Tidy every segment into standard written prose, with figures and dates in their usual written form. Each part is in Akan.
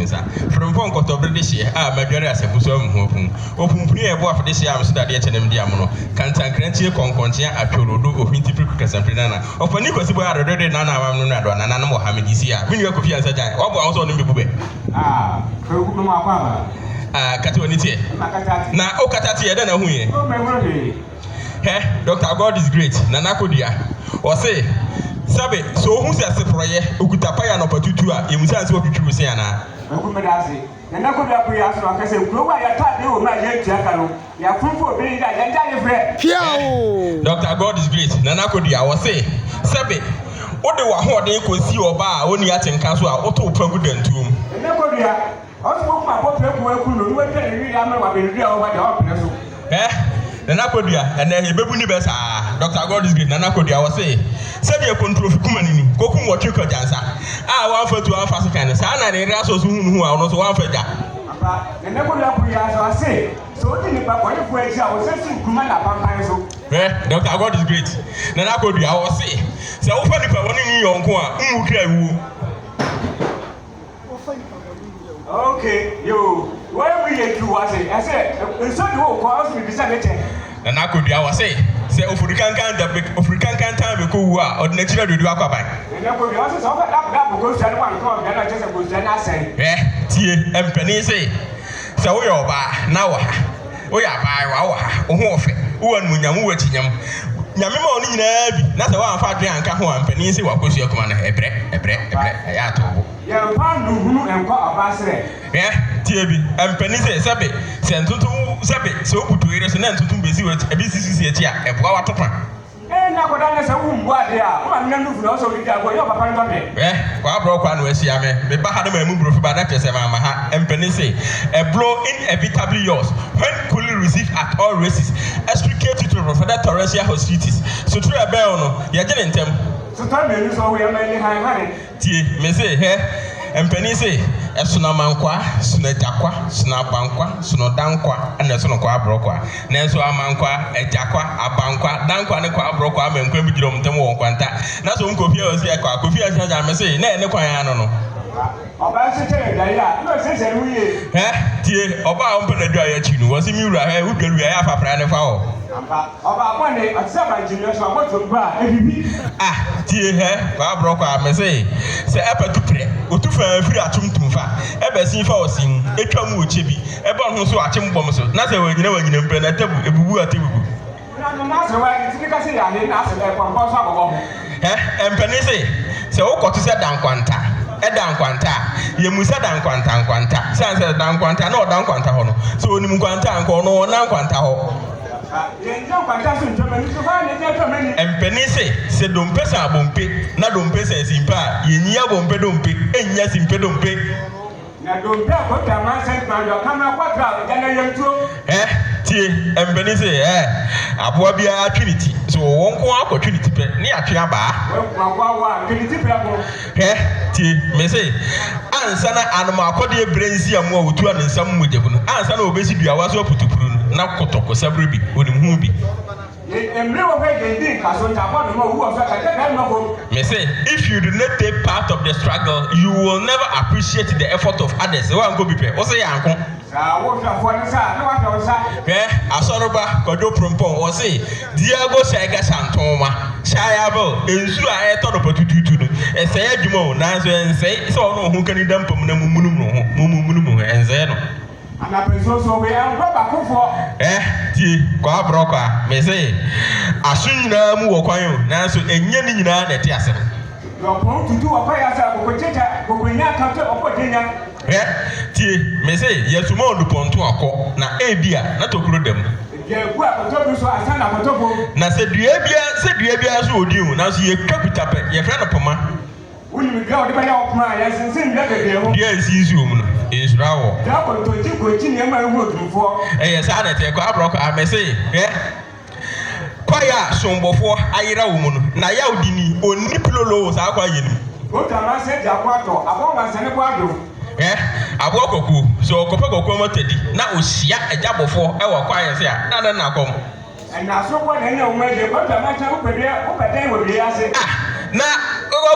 nsa. Frempɔn nkɔtɔbere dehyeɛ a madware asɛmpu so amu ho apum. Opumpuni a ɛbɔ afedehyeɛ a meso dadeɛ kyɛ na medi amono. Kantankrankyi kɔnkɔnkyea atworodo ohwinti piriku kasampire nana. Ɔpanin Kwasi Boy adodode nana amam no nuadoa nananom wɔ ha mede si a. Me nua Kofi Ansah Gyan waboa ho sɛ ɔne me bɛbu bɛ. Ah, Kwaku mema wo akwaaba. Ah, kata w'ani teɛ. Makata ate. Na wokata teɛ, dɛn na wohuiɛ? Oh, manhunu hwee. Hɛ, Doctor God is great, Nana Kodua. Ɔse, sɛbe, sɛ ohu sɛ seforɔyɛ, okuta payɛ anɔpa tutu a, yɛmmisa no sɛ watwitwi wo se anaa? Kwaku meda ase. Nana Kodua bue aso na ɔka sɛ, Nkurow a yɛtɔ ade wɔ mu a yɛntua ka no, yɛafomfo obi ne yere a yɛngye ayefrɛ. Hɛ, Piaww! Doctor God is great, Nana Kodua. Ɔse, sɛbe, wode w'ahoɔden kɔsi ɔbaa a ɔnni atenka so a, woto wo pa gu dantuo mu. Nana Kodua, Ɔse wokum abɔ prɛko aku no na watwa ne were ama no wɔ abɛduru a ɔwɔ hɔ deɛ ɔmpene so. Eh Nana Kodua, ɛnɛ yɛbɛbu ne bɛ saa. Doctor God is great, Nana Kodua, ɔse sɛdeɛ kontrofi kum anini kɔkum wɔtwe kɔgyansa a wamfa tuo amfa sekan no, saa na ne yere asɔ so hu ne ho a ɔno nso wamfa gya. Ampa, Nana Kodua koro yi ara nso ɔse sɛ wodi nipa bɔnefoɔ akyi a wɔsɛ si nkruma na apampan so. Eh Doctor God is great, Nana Kodua, ɔse sɛ wofa nipa bɔne ni yɔnko a, wonwu kra wuo. Okay, yoo, wɔyɛ mu yɛ tu wɔ ase, ɛsɛ nsuo de wo kɔ, ɔsɛ mebisa ne kyɛ. Nana Kodua wɔ se, sɛ ofori kankan da ofori kankan tan bɛkɔ wuo a, ɔde n'akyiri aduodu akɔ aban. Nana Kodua ɔse sɛ ɔfa dap dap kosua no wantɔn dua no a kyerɛ sɛ kosua no asɛe. Hwɛ, tie, mpanin se, sɛ woyɛ ɔbaa na wɔ ha, woyɛ abaayewa wɔ ha, wo ho wɔ fɛ, wowɔ animuonyam, wowɔ akyinyam, Nyame ma wo ne nyinaa bi, na sɛ woamfa adwene anka ho a, mpanin se w'akosua kuma no, ɛbrɛ, ɛbrɛ, ɛbrɛ, ɛyɛ ato wo bo. Yɛmfa nnuhunu nkɔ ɔbaa serɛ. Hwɛ, tie bi, mpanin se, sɛbe, sɛ ntontom, sɛbe, sɛ wobutu wo yere so na ntontom besi w'akyi, ɛbesi sisi akyi a, ɛboa w'atopa. Ee na akwadaa no sɛ wo mmu adeɛ a, wo maame no nufu na ɔsɛ ɔdidi agorɔ, nyɛ ɔpapa no dɔdeɛ. Hwɛ, kwabrɔ kwa na wahyia me, meba ha na mammu brofo ba na kyerɛ sɛ mamma ha. Mpanin se, A blow inevitably yours, when coolly received at all races, extricate you from further torrential hostilities. Sotoro a ɛbɛn wo no, yɛgye no ntɛm. Sotɔɔ mmienu so ɔwɔ yɛn ma ani hanhane. Tie, mese, hwɛ, mpanin se, ɛsono amankwaa, sono agyakwa, sono abankwa, sono dankwa, ɛna ɛsono kwaaborɔkwa. Nanso amankwaa, agyakwa, abankwa, dankwa ne kwaaborɔkwa ama nkwa bi gyina wɔn ntam wɔ nkwanta. Na sɛ wɔn kɔ fie a wɔsi ɛkɔ a, Kofi Ansa gya mese, na ɛne kwan ano no. Ɔbaa nso kyɛ no adwareɛ a, na ɔsiesie ne ho yie. Hwɛ, tie, ɔbaa a ɔmpɛ n'adwareɛ akyi no, wɔse me wura, hwɛ, wodware wie a, yɛ a fa praeɛ no fa hɔ. Ampa, ɔbaa bɔne, ɔte sɛ bankye nnua so abɔtoɔ mpo a, ɛfifi. Ah, tie, hɛ, kwaaborɔ kwaa, mese, sɛ ɛpɛ tu prɛ, otu faa firi atom tum fa, ɛbɛ sin fa ɔsin mu, etwa mu okyɛ bi, ɛbɔ ne ho so akyem bɔm so, na sɛ wanyina wanyina mpo na tabu, ebubu a tebubu. Na no n'asɛm a ne tiri ka sɛ yale na asɛ ɛpɔmpɔ nso abɔbɔ ho. Hɛ, mpanin se, sɛ wokɔto sɛ da nkwanta, ɛda nkwanta a, yɛmmu sɛ da nkwanta nkwanta, sane sɛ da nkwanta na ɔda nkwanta hɔ no, sɛ ɔnim nkwanta a, nka ɔno ɔnna nkwanta hɔ. Yɛngyina nkwanta so ntwa m'ani so, hɔ ara na ɛgyina twa m'ani. Mpanin se, sɛ dompe san abompe, na dompe san simpe a, yɛnyi abompe dompe, nnya simpe dompe. Na dompe a kɔtwa amansan ntoma de ɔkam akɔtra ogya no ayamtuo. Ɛ, tie, mpanin se, ɛ, aboa biara twe ne ti, sɛ ɔwɔ nko ara kɔtwe ne ti pɛ, ne yɛatwe abaa. Woakum aboa wɔ a, twe ne ti prɛko. Hwɛ, tie, mese, ansa na anomaakɔdeɛ berɛ nsiamu a wɔtua ne nsa mu mogya bunu, ansa na wɔbɛsi duawa so aputupuru no, na kɔtɔkosabere bi, ɔnim ho bi. Mese, if you do not take part of the struggle, you will never appreciate the effort of others. Woankɔ bi pɛ, wose yɛanko. Hwɛ, Asɔreba Kwadwo Prompong, ɔse, Diago Shaiga Shantoma, Shayabel, nsu a ɛretɔ anɔpa tutuutu no, ɛsɛe adwuma o, nanso ɛnsɛe sɛ ɔne wo ho kani da mpa mu na mummunum no ho, mummunum ho, ɛnsɛe no. Anapa nsuo so we ɛnkɔ bakofoɔ. Eh, tie, Kwaa Brɔkwaa, mese, aso nyinaa mu wɔ kwan o, nanso ɛnyɛ ne nyinaa na ɛte asɛm. Dɔpɔn tutu wɔ kwaeɛ ase a koko kyekya, koko nya ka sɛ ɔbɔ gyenya. Hwɛ, tie, mese, yɛsoma odupɔnto akɔ, na ebia na tokuro da mu. Dua gu akɔtɔ bi so ansa na akɔtɔ fam. Na sɛ dua biara, sɛ dua biara so wɔ din o, nanso yɛtwa kuta pɛ, yɛfrɛ no poma. Wonim dua a wɔde bɛyɛ ɔpono a yɛnsensen nnua bebree ho. Dua a esi nsuo mu no, nsuro awɔ. Dua kontonkyi nkonkyi nneɛma a ehu odwumfoɔ. Ɛyɛ saa na ɛteɛ, Kwaa Brɔkwaa, mese, hwɛ, kwaeɛ a sombɔfoɔ ayera wɔ mu no, na yaw di ni, ɔnni piloloo wɔ saa kwaeɛ no mu. Otu amansan gye aboa tɔ, aboa nwansane bo adwo. Hwɛ, aboa kwakuo, sɛ ɔkɔpɛ kwakuo ama tadi na ɔhyia agya bɔfoɔ wɔ kwaeɛ ase a, na adɛn na akɔm? Ɛnna so kɔ na anya wo mma yie, kɔtwa mankyɛn wopɛ dua wopɛ dɛn wɔ dua yi ase. Ah, na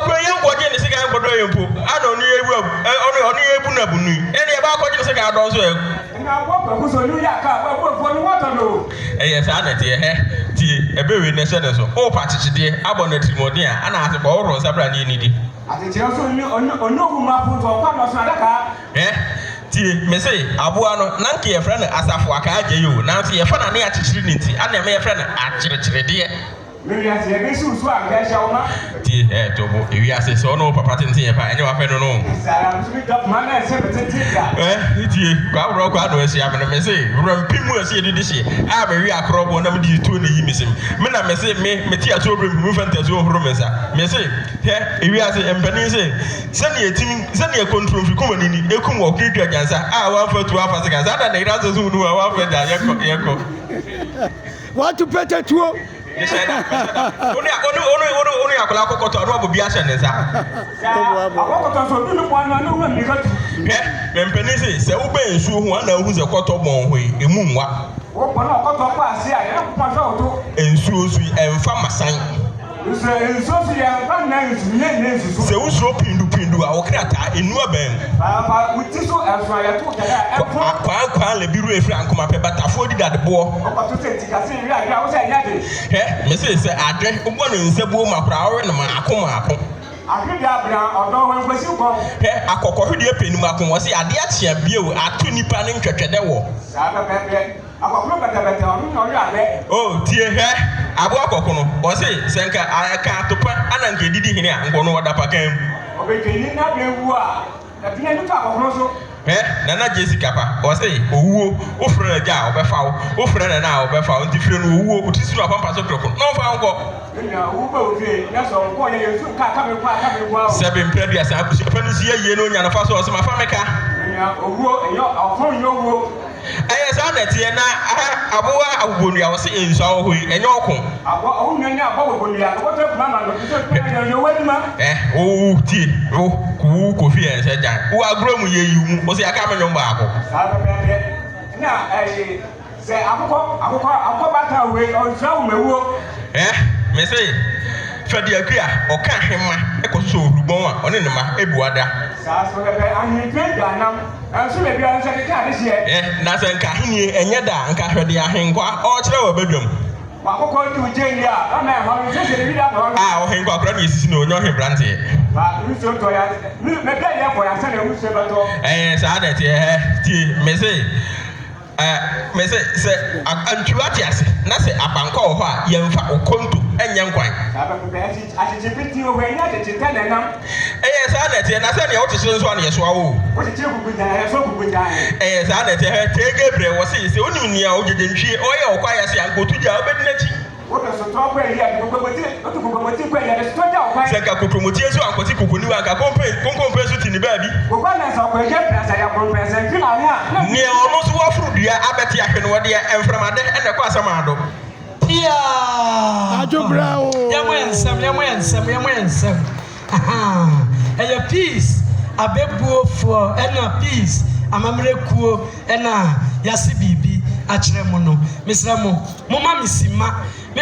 Akura yi nkɔgye ne sika nkɔdɔ yɛ mpo, ana ɔno yɛ bu ɔno ɔno yɛ bu na bunu yi. Ɛne ɛba akɔgye ne sika adɔ nso ɛ. Ɛna aboa kwaku sɛ ɔno yɛ aka aboa abuafoɔ no wɔtɔ no. Ɛyɛ saa na ɛteɛ hɛ tie ɛbɛ wei na ɛhyɛ ne so. Wopa akyekyedeɛ abɔ no atirimuɔden a, ana ase kɔ wohoro nsa bra ne yɛnidi. Akyekyerɛ nso ɔne ɔne ɔne ohumafo nso ɔkɔ adɔso adaka. Hɛ tie mese aboa no na nka yɛfrɛ no asafo akaa agyei o, nanso yɛfa no a ne yɛakyekyere no nti ana ɛma yɛfrɛ no akyerɛkyerɛdeɛ. Me wiase ɛbɛsi wo so a nka ɛhyɛ wo ma. Tie ɛ to bo ewiase sɛ ɔne wo papa tenten yɛ pa ɛnyɛ wafɛ no no. Saa ara nso me dwa poma na ɛsɛ me tenten da. Ɛ tie kwaworɔ kwa no ahyia me no me se wura mpem mu ɛsɛ yɛdidi hye a me we akorɔ boɔ na me de tuo na eyi me sem me na me se me me te asuo bere mu fa ntasuo nhoro me nsa me se hwɛ ewiase mpanin se sɛnea etim sɛnea kontromfi kuma nini ekum wɔ twitwa gyansa a wamfa tuo afa sekan saa na ne yere asɛ so hunu a wamfa gya yɛkɔ yɛkɔ. Watu pete tuo. Mehyɛ da, mehyɛ da. One one one one one akwadaa kɔkɔtɔ ano abɔ bi ahyɛ ne nsa. Akɔkɔtɔ nso obi no bɔ ano ano wura mirika tu. Hwɛ, mɛmpɛni se sɛ wobɛn nsuo ho ana wohu sɛ kɔtɔ bɔn hɔ yi emu nwa. Wobɔ na ɔkɔtɔ kɔ ase a yɛn akokɔ hwɛ wo to. Nsuo nso yi ɛnfa masan. Nso nsuo nso yɛmfa nna nsu nyɛ nna nsu so. Sɛ wosuro pindu pindu a wo krataa enu abɛn mu. Paapa wo ti so ɛso a yɛto kɛlɛ a ɛpo. Akwaa nkwaa lebi werɛ firi ankoma pɛ batafoɔ di dadeboɔ. Wokɔto sɛ tikase wira wira wo sɛ ɛnyɛ den. Hwɛ mese sɛ adwe wobɔ ne nsabuo ma koraa wowe no maako maako. Ahwe deɛ abena ɔdɔ hɔ nkwasi nkɔm. Hwɛ akɔkɔhwedeɛ pɛ nim ako wɔse adeɛ akye a bio ato nipa ne ntwɛtwɛdɛ wɔ. Saa pɛpɛɛpɛ. Akɔkoro bɛtɛbɛtɛ ɔno na ɔyɔ abɛ. Oh tie hwɛ aboa kɔko no ɔse sɛ nka ɛka atopa ana nka edidi hene a nka ɔno ɔda pakan mu. Ɔbɛdwennini na abɛ wu a ɛpene no to akɔkoro so. Hwɛ Nana gye sika pa ɔse owuo wo frɛ no agya a ɔbɛfa wo wo frɛ nana a ɔbɛfa wo nti frɛ no owuo wo tiri so na wapampa so prɛko na ɔmfa wo nkɔ. Me nua owu ba wo fie na sɛ ɔnkɔɔ yɛ yɛ nsu nka aka me nko aka me nko ara o. Sɛbe mprɛ aduasa abusua pa no nso yɛ yie na onya no fa so ɔse mafa me ka. Me nua owuo ɛnyɛ ɔko nyɛ owuo. Ɛyɛ saa na ɛteɛ na aboa abobonua wɔse nsua wɔ hɔ yi ɛnyɛ ɔko. Aboa ɔwo nua ne aboa bobonua ɔbɔtɔ akuma ama no nso adwuma yɛ yɛ w'adwuma. Ɛ wo wo tie wo wo kofi yɛ nsɛ gyan wo agorɔ mu yɛ yi wo mu wɔse aka me nwom baako. Saa pɛpɛɛpɛ na ɛyi sɛ akokɔ akokɔ akokɔ baatan wei ɔnsua wo mawuo. Ɛ mese Fadi Akua ɔka ahemma kɔ so sɛ ohurubɔn a ɔne ne mma bu ada. Saa so pɛpɛ ahemfie gya nam. Nanso na biara nsa keka adehyeɛ. Ɛ, na sɛ nka ahennie ɛnyɛ da a, nka hwɛ deɛ ahenkwa ɔrekyerɛ wɔ badwam. W'akokɔ nti wo gye nni a, na mɛ hɔ no siesie ne wida tɔ no. A, ɔhenkwa koraa na yɛsisi no, ɔnyɛ ɔhebranteɛ. Ba, nsuo tɔ ya, me, mɛ bɛ yɛ kɔ ya sɛ na nsuo bɛtɔ. Ɛɛ, saa na ɛteɛ, hɛ, tie, mese. Ɛ, mese, sɛ antwiwa te ase, na sɛ abankwa wɔ hɔ a, yɛmfa okonto nyɛ nkwan. Saa pɛpɛpɛ, akyi, akyekye piti wɔ hɔ, ɛnyɛ akyekye tɛ na ɛnam. Ɛyɛ saa na ɛteɛ, na sɛdeɛ wokyekyere nso a na yɛsoa wo o. Wokyekyere kukuntan, yɛsoa kukuntan. Ɛyɛ saa na ɛteɛ, hwɛ, Tee Gabriel, wɔse, sɛ wonim nea ogyegyentwie ɔyɛ wɔ kwaeɛ ase a, anka ɔtu gya a, wobɛdi n'akyi. Wode sotɔɔ kɔ ayi a, de kokromoti, wotu kokromoti kɔ ayi a, de sotɔɔ gya wo kwan. Sɛ nka kokromoti nso ankɔte kokoniwa, anka kompe, konkompe nso te ne baabi. Kokɔ nansa ɔkɔ agya mprɛnsa, yɛaboro mprɛnsa mfiri n'ano a, na. Nea ɔno nso waforo dua abɛte ahwe no, ɔde mframadɛ na ɛkɔ asamando. Piaa! Adwo brɛ o. Yɛmmɔ yɛn nsam, yɛmmɔ yɛn nsam, yɛmmɔ yɛn nsam. Ahaa, ɛyɛ peace abɛbuofoɔ ɛna peace amammerɛ kuo ɛna yɛase biribi akyerɛ mo no. Mesrɛ mo, momma me simma. Me.